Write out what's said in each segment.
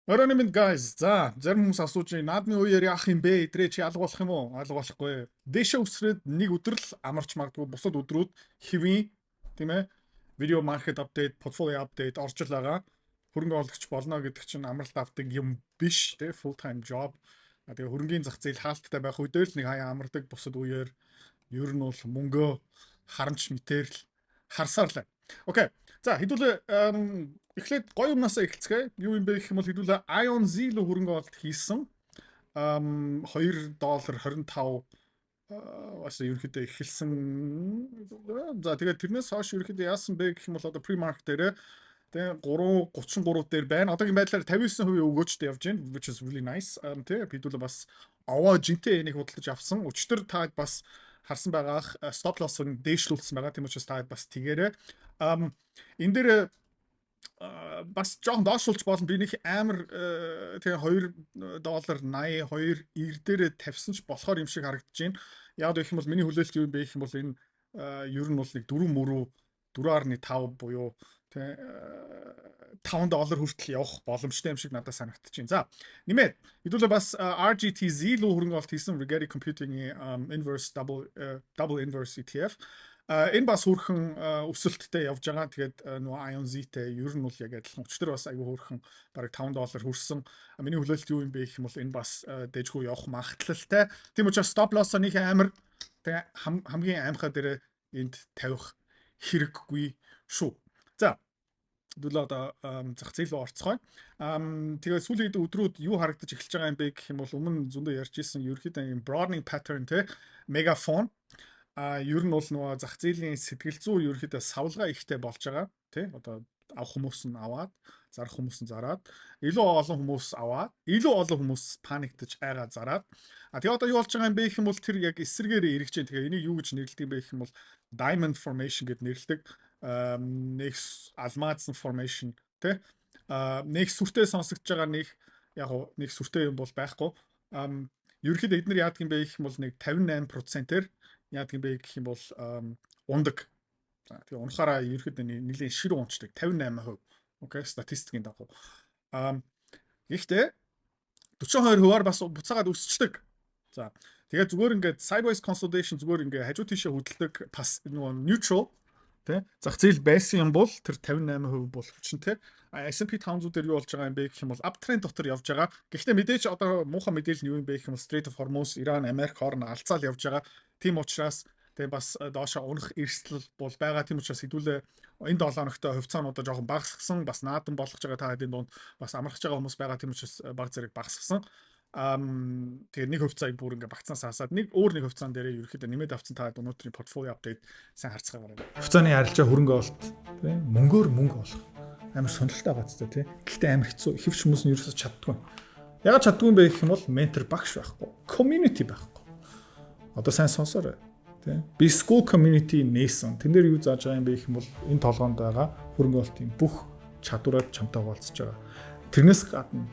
Оройн мэнд, guys. За, зарим хүмүүс асууж байна. Наадмын үеэр яах юм бэ? Эдрээ чи алга болох юм уу? Алга болохгүй. Дээшээ өсрээд нэг өдөр л амарч магадгүй, бусад өдрүүд хэвийн, тийм ээ, видео, market update, portfolio update орж л байгаа. Хөрөнгө оруулагч болно гэдэг чинь амралт авдаг юм биш, тий, full time job. Тэгээ хөрөнгөний зах зээл хаалттай байх үедээ л нэг хаяа амардаг, бусад үеэр ер нь бол мөнгөө харамч мэтэр л харсаар л. Okay. За, хэдүүлээ эхлээд гоё юмнасаа эхэлцгээе. Юу юм бэ гэх юм бол хэдүүлээ Ion Z руу хөрөнгө оруулалт хийсэн. 2 доллар 25 бас ерөнхийдөө эхэлсэн. За, тэгээд тэрнээс хойш ерөнхийдөө яасан бэ гэх юм бол одоо pre-market дээрээ тэгээ 3.33 дээр байна. Одоогийн байдлаар 59% өгөөжтэй явж байна, which is really nice. Тэ хэдүүлээ бас овоо жинтэй энийг худалдаж авсан. Өчтөр та бас харсан байгаах, stop loss-ыг дээшлүүлсэн байгаа. Тийм учраас та бас тэгээрэй. Энэ дээр бас жоохон доошлуулж болно. Би нэг амар тэгээ 2 доллар 82 90 дээрээ тавьсан ч болохоор юм шиг харагдаж байна. Яг гэх юм бол миний хүлээлт юу юм бэ гэх юм бол энэ ер нь бол нэг 4 мөрөө 4.5 буюу тэгээ 5 доллар хүртэл явах боломжтой юм шиг надад санагдаж байна. За, нэмээд хэдүүлээ бас RGTZ руу хөрөнгө оруулалт хийсэн, Rigetti Computing-ийн inverse double double inverse ETF. Энэ бас хөөрхөн өсөлттэй явж байгаа. Тэгээд нөгөө Ion Z-тэй ер нь бол яг адилхан. Өчтөр бас айгүй хөөрхөн бараг 5 доллар хүрсэн. Миний хүлээлт юу юм бэ гэх юм бол энэ бас дээжгүй явах магадлалтай. Тийм учраас stop loss-о нэг амар тэгээ хамгийн аимхаа дээр энд тавих хэрэггүй шүү. За, хэдүүлээ одоо зах зээл рүү орцгоё. Тэгээ сүүлийн өдрүүд юу харагдаж эхэлж байгаа юм бэ гэх юм бол өмнө зөндөө ярьж ирсэн, ерөөхдөө юм broadening pattern, те, megaphone, ер нь бол нөгөө зах зээлийн сэтгэл зүй ерөөхдөө савлгаа ихтэй болж байгаа, тий, одоо авах хүмүүс нь аваад, зарах хүмүүс нь зараад, илүү олон хүмүүс аваад, илүү олон хүмүүс panic таж айгаа зараад. А тэгээ одоо юу болж байгаа юм бэ гэх юм бол тэр яг эсрэгээр эргэж байна. Тэгээ энийг юу гэж нэрлэдэг юм бэ гэх юм бол diamond formation гэд нэрлэдэг. Нэг алмазын formation, тий. Нэг сүртэй сонсогдож байгаа, нэг яг нэг сүртэй юм бол байхгүй. Ерөнхийдөө эднэр яадаг юм бэ гэх юм бол нэг 58%-ээр яадаг юм бэ гэх юм бол ундаг. За, тэгээ унахаараа ерөнхийдөө нэлийн ширүү унцдаг, 58%. Okay, статистикийн дагуу. Гэхдээ 42%-аар бас буцаагаад өсчдөг. За, тэгээ зүгээр ингээд sideways consolidation, зүгээр ингээд хажуу тийшээ хөдөлдөг, бас нөгөө neutral тий зах зээл байсан юм бол тэр 58% бол хүчинтэй. S&P 500 дээр юу болж байгаа юм бэ гэх юм бол uptrend дотор явж байгаа. Гэхдээ мэдээж одоо муухай мэдээлэл нь юу юм бэ гэх юм бол Strait of Hormuz, Иран, Америк хооронд алцаал явж байгаа. Тийм учраас тэгээ бас доошо унах эрсдэл бол байгаа. Тийм учраас хэдүүлээ энэ 7 хоногт хувьцаануудаа жоохон багасгасан, бас наадам болгож байгаа та хэдийн дунд бас амархаж байгаа хүмүүс байгаа. Тийм учраас баг зэрэг багасгасан. Тэгээ нэг хувьцааг бүр ингээ багцаанаас хасаад нэг өөр нэг хувьцаан дээрээ ерөөхдөө нэмээд авсан. Та өнөөдрийн portfolio update сайн харцгаагаарай. Хувьцааны арилжаа, хөрөнгө оруулалт, тийм, мөнгөөр мөнгө олох амар сонирхолтой байгаа ч тийм. Гэхдээ амар хэцүү. Хэвч хүмүүс нь ерөөсөө чаддгүй. Ягаад чаддгүй юм бэ гэх юм бол ментор багш байхгүй. Community байхгүй. Одоо сайн сонсоорой. Тийм. Би Skool community нээсэн. Тэн дээр юу зааж байгаа юм бэ гэх юм бол энэ толгоонд байгаа хөрөнгө оруулалтын бүх чадвараар чамтай хуваалцаж байгаа. Тэрнээс гадна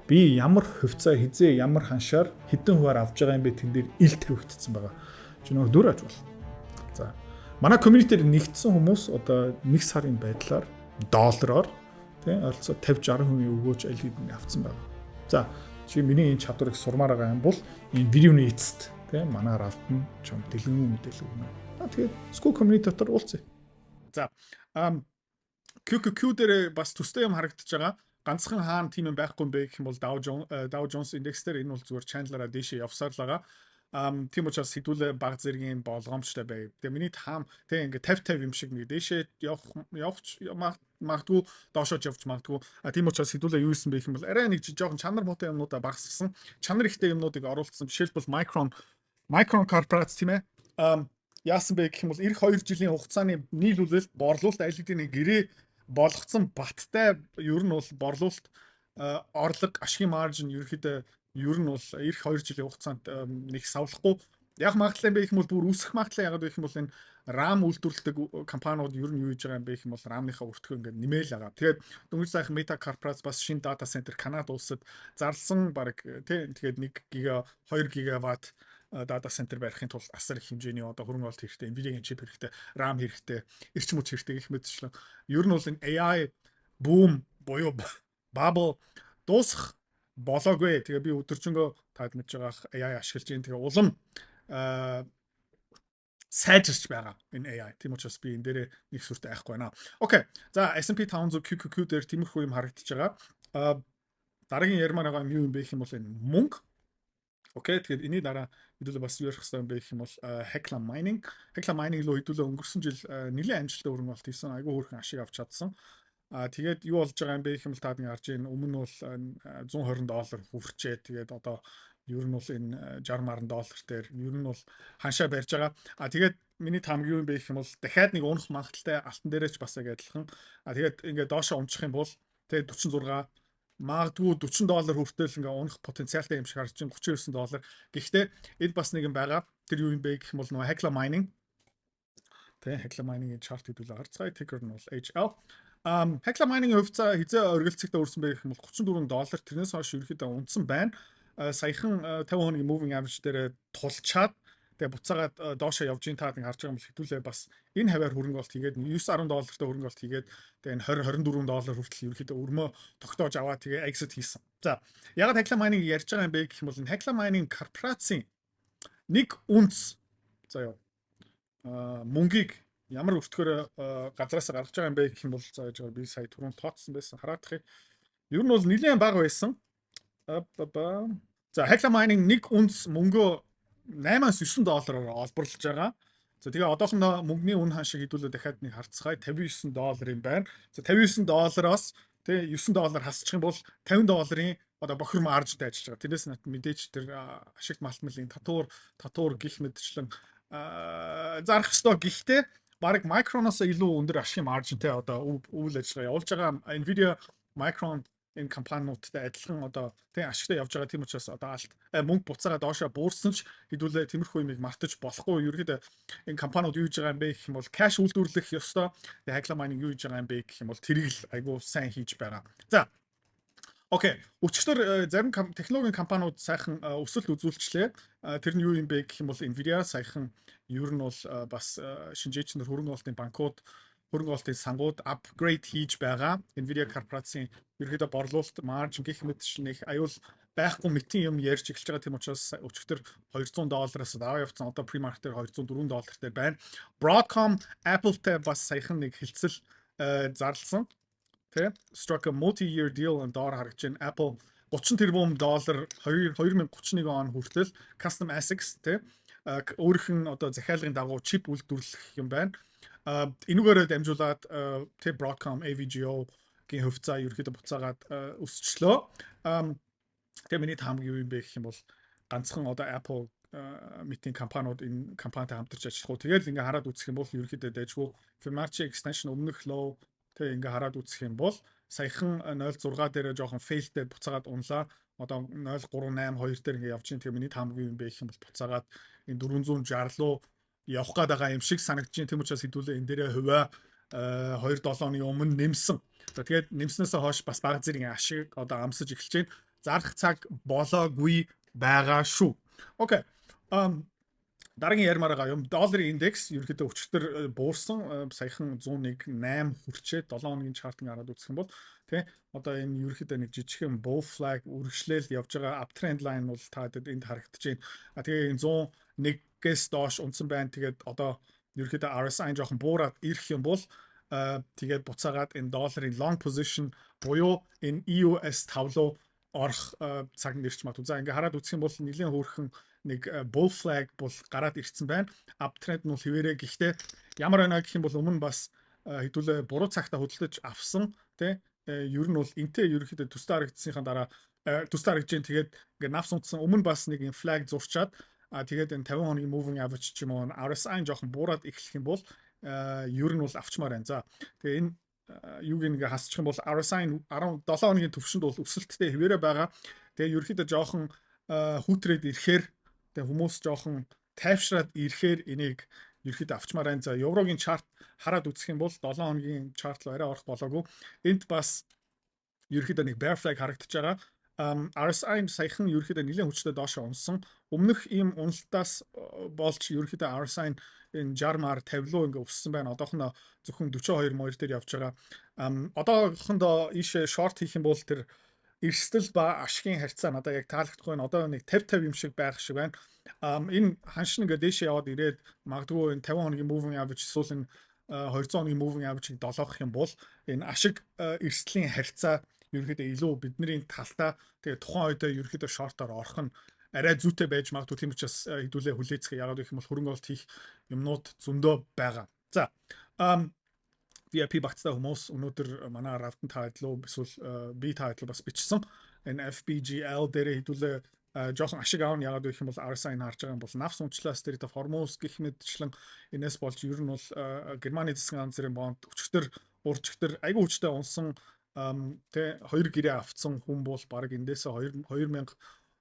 би ямар хувьцаа хизээ ямар ханшаар хэдэн хувиар авж байгаа юм бэ, тэн дээр ил тавигдсан байгаа. Чи нөгөө дүр аж бол. За. Манай community-д нэгдсэн хүмүүс одоо нэг сарын байдлаар доллараар тий ойролцоо 50 60% өгөөж аль хэдийн авцсан байгаа. За, чи миний энэ чадварыг сурмаар байгаа юм бол энэ видеоны эцэст тий манай рафтн чам дэлгэн мэдээлэл өгнө. Тэгээд Skool community дотор уулзъя. За, QQQ дээр бас төстэй юм харагдаж байгаа. Ганцхан хаана тийм юм байхгүй юм бэ гэх юм бол Dow Jones индекс дээр энэ бол зүгээр channel-аараа дээшээ явсаар л байгаа. Тийм учраас хэдүүлээ баг зэргийн болгоомжтой бай. Тэгээ миний таам тэг ингээ 50 50 юм шиг нэг дээшээ явах явах магадгүй, доошоо явж магадгүй. А тийм учраас хэдүүлээ юу хийсэн бэ гэх юм бол арай нэг жоохон чанар муутай юмнуудаа багасгасан. Чанар ихтэй юмнуудыг оруулсан. Жишээлбэл Micron Corporation, тийм ээ. Яасан бэ гэх юм бол эх 2 жилийн хугацааны нийлүүлэлт борлуулалт аль хэдийн гэрээ болгоцсон баттай, ер нь бол борлуулалт, орлого, ашигын margin ерөөхдөө ер нь бол эх 2 жилийн хугацаанд нэг савлахгүй яг магадлал юм бэ гэх юм бол бүр өсөх магадлал. Яг гэх юм бол энэ RAM үйлдвэрлэдэг компаниуд ер нь юу хийж байгаа юм бэ гэх юм бол RAM-ныхаа өртгөө ингээд нэмээл байгаа. Тэгээд дөнгөж сайхан Meta Corporation бас шинэ data center Канада улсад зарласан баг, тий. Тэгээд 1 гига, 2 гигаватт data center барихын тулд асар их хэмжээний одоо хөрөнгө оруулалт хэрэгтэй, Nvidia-гийн чип хэрэгтэй, RAM хэрэгтэй, эрчим хүч хэрэгтэй гэх мэтчлэн. Ер нь бол энэ AI boom буюу bubble Дуусах болоогүй. Тэгээ би өдөржингөө таад мэдж байгаа AI ашиглаж байна. Тэгээ улам сайжирч байгаа энэ AI. Тийм учраас би энэ дээрээ нэг сүртэй айхгүй байна. Okay. За, S&P 500 QQQ дээр тиймэрхүү юм харагдаж байгаа. А дараагийн ярмаар байгаа юм юу юм бэ гэх юм бол энэ мөнгө. Okay, тэгэхээр энэний дараа хэдүүлээ бас юу ярих хэрэгтэй юм бэ гэх юм бол Hecla Mining. Hecla Mining руу хэдүүлээ өнгөрсөн жил нэлээд амжилттай хөрөнгө оруулалт хийсэн. Айгүй хөөрхөн ашиг авч чадсан. А тэгээд юу болж байгаа юм бэ гэх юм бол та нэг харж байна. Өмнө нь бол 120 доллар хүрчээ. Тэгээд одоо ер нь бол энэ 60 маран доллар дээр ер нь бол ханшаа барьж байгаа. А тэгээд миний таамаг юу юм бэ гэх юм бол дахиад нэг унах магадлалтай, алтан дээрээ ч бас яг адилхан. А тэгээд ингээд доошоо унчих юм бол тэгээд 46, магадгүй 40 доллар хүртэл ингээ унах потенциалтай юм шиг харж байна, 39 доллар. Гэхдээ энд бас нэг юм байгаа. Тэр юу юм бэ гэх юм бол нөгөө Hecla Mining. Тэ, Hecla Mining-ийн chart хэдүүлээ харцгаая. Ticker нь бол HL. Hecla Mining-ийн хувьцаа хэзээ оргилцэгтээ өрсөн бэ гэх юм бол 34 доллар, тэрнээс хойш ерөөхдөө унасан байна. Саяхан 50 хоногийн moving average дээр тулчаад тэгээ буцаагаад доошоо явж ин таад нэг харж байгаа юм бол хэдүүлээ бас энэ хаваар хөрөнгө оруулалт хийгээд 9 10 доллартай хөрөнгө оруулалт хийгээд тэгээ энэ 20 24 доллар хүртэл ерөөхдөө өрмөө тогтоож аваад тэгээ exit хийсэн. За, ягаад Hecla Mining ярьж байгаа юм бэ гэх юм бол энэ Hecla Mining корпорацийн нэг үнц за яа мөнгийг ямар өртгөөр газраас гаргаж байгаа юм бэ гэх юм бол, за яж би сая түрүүн тооцсон байсан, хараадах. Ер нь бол нэлээд бага байсан. За, Hecla Mining нэг үнц мөнгөө 8-аас 9 доллараар олборлож байгаа. За, тэгээ одоохондоо мөнгөний үн ханшиг хэдүүлээ дахиад нэг харцгаая, 59 доллар юм байна. За, 59 доллароос тэгээ 9 доллар хасчих юм бол 50 долларын одоо бохир margin тай ажиллаж байгаа. Тэрнээс нат мэдээж тэр ашиг малтмалын татвар гих мэтчлэн зарах ёстой. Гэхдээ бараг Micron-оос илүү өндөр ашигын margin тай одоо үйл ажиллагаа явуулж байгаа. Nvidia, Micron энэ компаниудтай адилхан одоо тийм ашигтай явж байгаа. Тийм учраас одоо алт мөнгө буцаагаа доошоо буурсан ч хэдүүлээ тиймэрхүү юмыг мартаж болохгүй. Ерөөдөө энэ компаниуд юу хийж байгаа юм бэ гэх юм бол cash үйлдвэрлэх ёстой. Тэгээ Hecla Mining юу хийж байгаа юм бэ гэх юм бол тэрийг л айгүй сайн хийж байгаа. За, okay. Өчигдөр зарим технологийн компаниуд сайхан өсөлт үзүүлчлээ. Тэр нь юу юм бэ гэх юм бол Nvidia саяхан ер нь бол бас шинжээчнэр, хөрөнгө оруулалтын банкуд, хөрөнгө оруулалтын сангууд upgrade хийж байгаа. Nvidia корпорацийн ерөөдөө борлуулалт, margin гэх мэтчилэн аюул байхгүй мэтийн юм ярьж эхэлж байгаа. Тийм учраас өчигдөр 200 доллараас даваа явцсан. Одоо pre-market дээр 204 доллар дээр байна. Broadcom Apple-тай бас саяхан нэг хэлцэл зарласан. Тэ, struck a multi-year deal and доор харагдаж байна. Apple 30 тэрбум доллар 2031 он хүртэл custom ASICs, тэ, өөрийнх нь одоо захиалгын дагуу чип үйлдвэрлэх юм байна. Энүүгээрээ дамжуулаад, тэ, Broadcom, AVGO-гийн хувьцаа ерөөхдөө буцаагаад өсчлөө. Тэгээ миний таамаг юу юм бэ гэх юм бол ганцхан одоо Apple мэтийн компаниуд энэ компанитай хамтарч ажиллах уу. Тэгэл ингээ хараад үзэх юм бол ерөөхдөө дайжгүй Fibonacci extension, өмнөх low. Тэг ингээ хараад үзэх юм бол саяхан 0.6 дээр жоохон fail тэй буцаагаад унлаа. Одоо 0.382 дээр ингээ явж чинь. Тэгээ миний таамаг юм бэ гэх юм бол буцаагаад энэ 460 руу явах гээд байгаа юм шиг санагдаж чинь. Тийм учраас хэдүүлээ энэ дээрээ хувиа 2 7 оны өмнө нэмсэн. За, тэгээд нэмснээсээ хойш бас бага зэргийн ашиг одоо амсаж эхэлж байна. Зарах цаг болоогүй байгаа шүү. Okay. Дараагийн ярмаар байгаа юм, долларын индекс ерөнхийдөө өчигдөр буурсан, саяхан 101 8 хүрчээ. 7 хоногийн chart ыг хараад үзэх юм бол, тий, одоо энэ ерөнхийдөө нэг жижигхэн bull flag үргэлжлээл явж байгаа. Uptrend line бол та энд харагдаж байна. А тэгээ энэ 101-ээс доош унасан байна. Тэгээд одоо ерөнхийдөө RSI жоохон буураад ирэх юм бол тэгээд буцаагаад энэ долларын long position буюу энэ EUS 5 руу орох цаг нь ирч магадгүй. За, ингээ хараад үзэх юм бол нэлээд хөөрхөн нэг bull flag бол гараад ирсэн байна. Uptrend нь бол хэвээрээ, гэхдээ ямар байна гэх юм бол өмнө бас хэдүүлээ буруу цагтаа хөдөлгөж авсан, тий, ер нь бол энтэй ерөнхийдөө төстэй харагдсныхаа дараа төстэй харагдаж байна. Тэгээд ингээ навс унтсан, өмнө бас нэг юм flag зурчаад, а тэгээд энэ 50 хоногийн moving average ч юм уу RSI жоохон буураад эхлэх юм бол ер нь бол авчмаар байна. За, тэгээ энэ юуг ингээ хасчих юм бол RSI 17 хоногийн төвшөнд бол өсөлттэй хэвээрээ байгаа. Тэгээ ерөнхийдөө жоохон хүүтрээд ирэхээр, тэгээ хүмүүс жоохон тайвшраад ирэхээр энийг ерөөхдөө авчмаар байна. За, еврогийн chart хараад үзэх юм бол 7 хоногийн chart руу арай орох болоогүй. Энд бас ерөөхдөө нэг bear flag харагдаж байгаа. RSI саяхан ерөөхдөө нэлээд хүчтэй доошоо унсан. Өмнөх ийм уналтаас болж ерөөхдөө RSI энэ 60 мар 50 руу ингээ өссөн байна. Одоохондоо зөвхөн 42 морь дээр явж байгаа. Одоохондоо ийшээ short хийх юм бол тэр Эрсдэл ба ашигын харьцаа надад яг таалагдахгүй байна. Одоо нэг 50 50 юм шиг байх шиг байна. Энэ ханш ингээд дээшээ яваад ирээд магадгүй энэ 50 хоногийн moving average эсвэл энэ 200 хоногийн moving average-ийг долоох юм бол энэ ашиг эрсдлийн харьцаа ерөнхийдөө илүү бидний талтай, тэгээ тухайн үедээ ерөнхийдөө short-оор орох нь арай зүйтэй байж магадгүй. Тийм учраас хэдүүлээ хүлээцгээ. Ягаад гэх юм бол хөрөнгө оруулалт хийх юмнууд зөндөө байгаа. За, VIP багцтай хүмүүс, өнөөдөр манай Равдан та руу эсвэл би та руу бас бичсэн. Энэ FBGL дээр хэдүүлээ жоохон ашиг аавна. Ягаад гэх юм бол RSI-г харж байгаа юм бол навс унчлаа, Strait of Hormuz гэх мэтчлэн энэс болж ер нь бол Германы засгийн газрын бонд өчигдөр урчигдөр айгүй хүчтэй унсан тэ. Хоёр гэрээ авцсан хүн бол баг эндээсээ 2 2000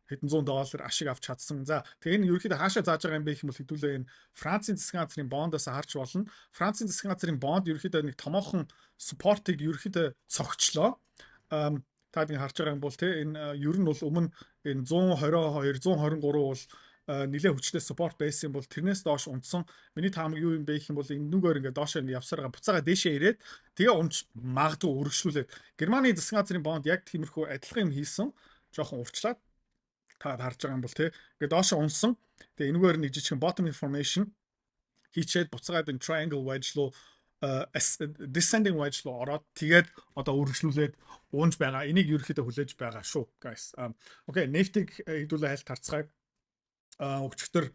хэдэн зуун доллар ашиг авч чадсан. За, тэгээ энэ ерөнхийдөө хаашаа зааж байгаа юм бэ гэх юм бол хэдүүлээ энэ Францын засгийн газрын бондоос харж болно. Францын засгийн газрын бонд ерөнхийдөө нэг томоохон support-ыг ерөнхийдөө цогцлоо. Та нэг харж байгаа юм бол те, энэ ер нь бол өмнө энэ 122, 123 бол нэлээд хүчтэй support байсан юм бол тэрнээс доош унтсан. Миний таамаг юу юм бэ гэх юм бол энэ нүгээр ингээд доош явсараа буцаага дээшээ ирээд тэгээ унж магадгүй өргөжлүүлээд. Германы засгийн газрын бонд яг тиймэрхүү адилхан юм хийсэн. Жоохон урчлаад та харж байгаа юм бол те, ингээд доошоо унсан. Тэгээ энэгээр нэг жижигхэн bottom formation хийчээд буцаагаад энэ triangle wedge руу, descending wedge руу ороод тэгээд одоо үргэлжлүүлээд уунж байгаа. Энийг ерөнхийдөө хүлээж байгаа шүү, guys. Okay, нефтийг хэдүүлээ хайлт харцгаая. Өчигдөр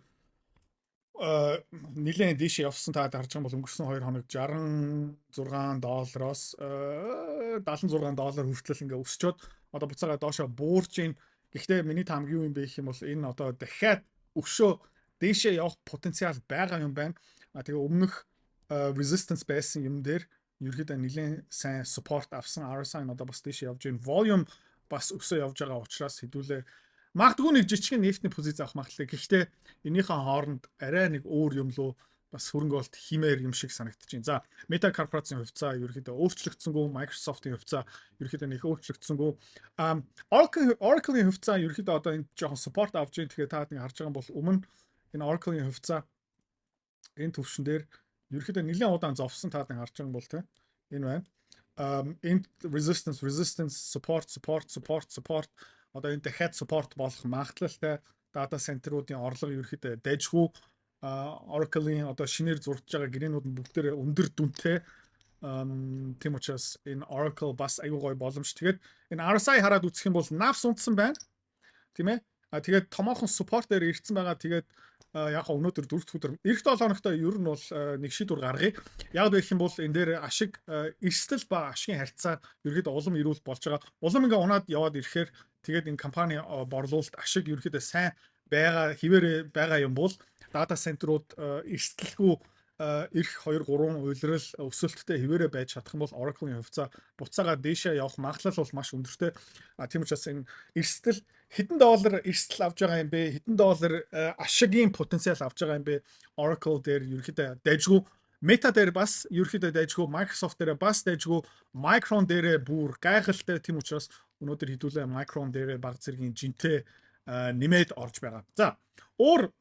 нэлээд дээшээ явсан. Та харж байгаа бол өнгөрсөн 2 хоног 66 доллароос 76 доллар хүртэл ингээ өсчөөд одоо буцаага доошоо буурч ийн. Гэхдээ миний таамаг юу юм бэ гэх юм бол энэ одоо дахиад өшөө дээшээ явах потенциал байгаа юм байна. А тэгээ өмнөх resistance байсан юм дээр ерөөхдөө нэлээд сайн support авсан. RSI нь одоо бас дээшээ явж байна. Volume бас өсөө явж байгаа учраас хэдүүлээ магадгүй нэг жижигхэн нефтний позиц авах магадлалтай. Гэхдээ энийхэн хооронд арай нэг өөр юм луу бас хөрөнгө оруулалт хиймээр юм шиг санагдаж байна. За, Meta корпорацийн хувьцаа ерөнхийдөө өөрчлөгдсөнгүү, Microsoft-ийн хувьцаа ерөнхийдөө нэг өөрчлөгдсөнгүү. Oracle-ийн хувьцаа ерөнхийдөө одоо энэ жоохон support авч байна. Тэгэхээр та нэг харж байгаа бол өмнө энэ Oracle-ийн хувьцаа энэ төвшин дээр ерөнхийдөө нэлээд удаан зовсон. Та нэг харж байгаа бол тийм, энэ байна. Энэ resistance, resistance, support, support, support, support, одоо энэ дахиад support болох магадлалтай. Data center-уудын орлого ерөнхийдөө дайжгүй. Oracle-ийн одоо шинээр зурж байгаа гэрээнүүд нь бүгдээрээ өндөр дүнтэй. Тийм учраас энэ Oracle бас аюу гой боломж. Тэгээд энэ RSI хараад үзэх юм бол навс унтсан байна. Тийм ээ. А тэгээд томоохон support дээр ирсэн байгаа. Тэгээд яг өнөөдөр дөрөв өдөр, эх 7 хоногт ер нь бол нэг шийдвэр гаргая. Яг гэх юм бол энэ дээр ашиг эрсдэл ба ашигын харьцаа ерөөдөө улам эрүүл болж байгаа. Улам ингээ унаад яваад ирэхээр тэгээд энэ компани борлуулалт ашиг ерөөдөө сайн байгаа хിവэрэ байгаа юм бол data center-ууд эрсдэлгүй эх 2 3 улирал өсөлттэй хэвээрээ байж чадах юм бол Oracle-ын хувьцаа буцаага дээшээ явах магадлал бол маш өндөртэй. А тийм учраас энэ эрсдэл, хэдэн доллар эрсдэл авж байгаа юм бэ? Хэдэн доллар ашигын потенциал авж байгаа юм бэ? Oracle дээр ерөнхийдөө дайжгүй. Meta дээр бас ерөнхийдөө дайжгүй, Microsoft дээр бас дайжгүй, Micron дээрээ бүр гайхалтай. Тийм учраас өнөөдөр хэдүүлээ Micron дээрээ баг зэргийн жинтэй нэмээд орж байгаа. За, өөр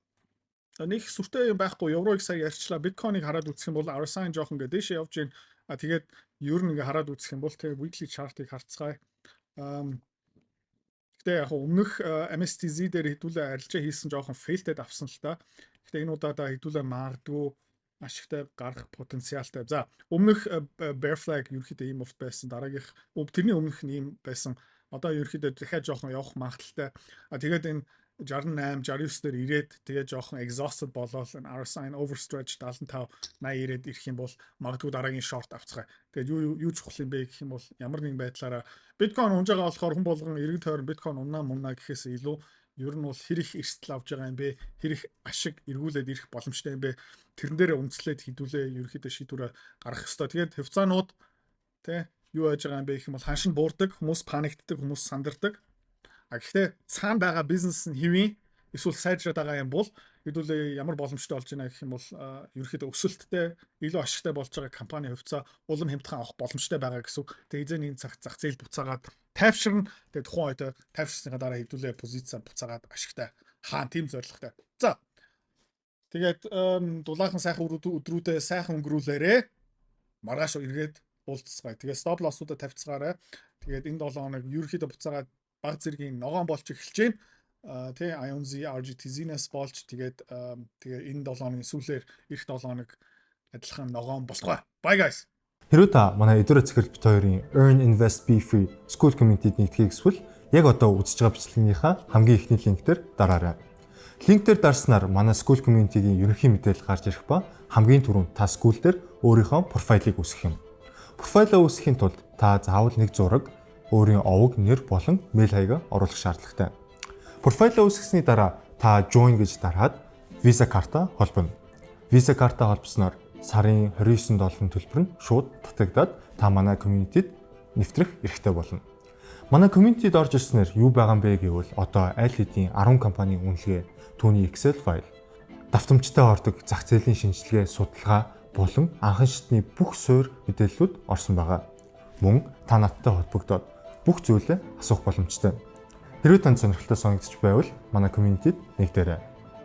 нэг сүртэй юм байхгүй. Еврог сая ярьчлаа. Биткойныг хараад үзэх юм бол RSI жоохон ингээ дээшээ явж байна. А тэгээд ер нь ингээ хараад үзэх юм бол тэгээ weekly chart-ыг харцгаая. Гэтэ яг өмнөх MSTZ дээр хэдүүлээ арилжаа хийсэн, жоохон fail-тэй авсан л та. Гэтэ энэ удаадаа хэдүүлээ магадгүй ашигтай гарах потенциалтай. За, өмнөх bear flag ерөнхийдөө ийм урт байсан. Дараагийнх, тэрний өмнөх нь ийм байсан. Одоо ерөнхийдөө дахиад жоохон явах магадлалтай. А тэгээд энэ 68 69 дээр ирээд тэгээ жоохон exhausted болоод энэ RSI overstretch 75 80 ирээд ирэх юм бол магадгүй дараагийн short авцгаая. Тэгээд юу чухал юм бэ гэх юм бол ямар нэгэн байдлаараа биткойн унж байгаа болохоор хүн болгон эргэн тойрон биткойн унаа мунаа гэхээс илүү ер нь бол хэр их эрсдэл авж байгаа юм бэ? Хэр их ашиг эргүүлээд ирэх боломжтой юм бэ? Тэрэн дээрээ үндэслээд хэдүүлээ ерөнхийдөө шийдвэрээ гаргах ёстой. Тэгээд хувьцаанууд тэ юу яаж байгаа юм бэ гэх юм бол ханшин буурдаг, хүмүүс panic-тдаг, хүмүүс сандардаг. А гэхдээ цаана байгаа бизнес нь хэвийн эсвэл сайжраад байгаа юм бол хэдүүлээ ямар боломжтой болж байна гэх юм бол ерөнхийдөө өсөлттэй, илүү ашигтай болж байгаа компани хувьцаа улам хямдхан авах боломжтой байгаа гэсэн үг. Тэгээ эзэн энэ цаг зах зээл буцаагаад тайвширна. Тэгээ тухайн үед тайвширсныхаа дараа хэдүүлээ позиц буцаагаад ашигтай хаан, тийм зорилготой. За. Тэгээд дулаахан сайхан өдрүүдээ сайхан өнгөрүүлээрэ. Маргааш эргээд уулзцгаая. Тэгээ stop loss-уудаа тавьцгаарай. Тэгээд энэ 7 хоног ерөнхийдөө буцаагаад баг зэргийн ногоон болж эхэлж байна. Тий, IONZ RGTZ-нээс болж тэгээд тэгээ энэ 7 хоногийн сүүлээр ирэх 7 хоног адилхан ногоон болтугай. Bye, guys. Хэрвээ та манай Эдүрэ Цэцэрлэг бит хоёрын Earn Invest Be Free School Community-д нэгдэхийг хүсвэл яг одоо үзэж байгаа бичлэгнийхаа хамгийн эхний link дээр дараарай. Link дээр дарснаар манай School Community-гийн ерөнхий мэдээлэл гарч ирэх ба хамгийн түрүүнд та School дээр өөрийнхөө профайлыг үүсгэх юм. Профайлаа үүсгэхийн тулд та заавал нэг зураг, өөрийн овог, нэр болон мэйл хаягаа оруулах шаардлагатай. Профайлаа үүсгэсний дараа та join гэж дараад Visa карта холбоно. Visa карта холбосноор сарын 29 долларын төлбөр нь шууд татагдаад та манай community-д нэвтрэх эрхтэй болно. Манай community-д орж ирснээр юу байгаа юм бэ гэвэл одоо аль хэдийн 10 компанийн үнэлгээ, түүний Excel файл, давтамжтай ордог зах зээлийн шинжилгээ, судалгаа болон анхан шатны бүх суурь мэдээллүүд орсон байгаа. Мөн та надтай холбогдоод бүх зүйлээ асуух боломжтой. Хэрвээ танд сонирхолтой санагдчих байвал манай community-д нэгдээрэй.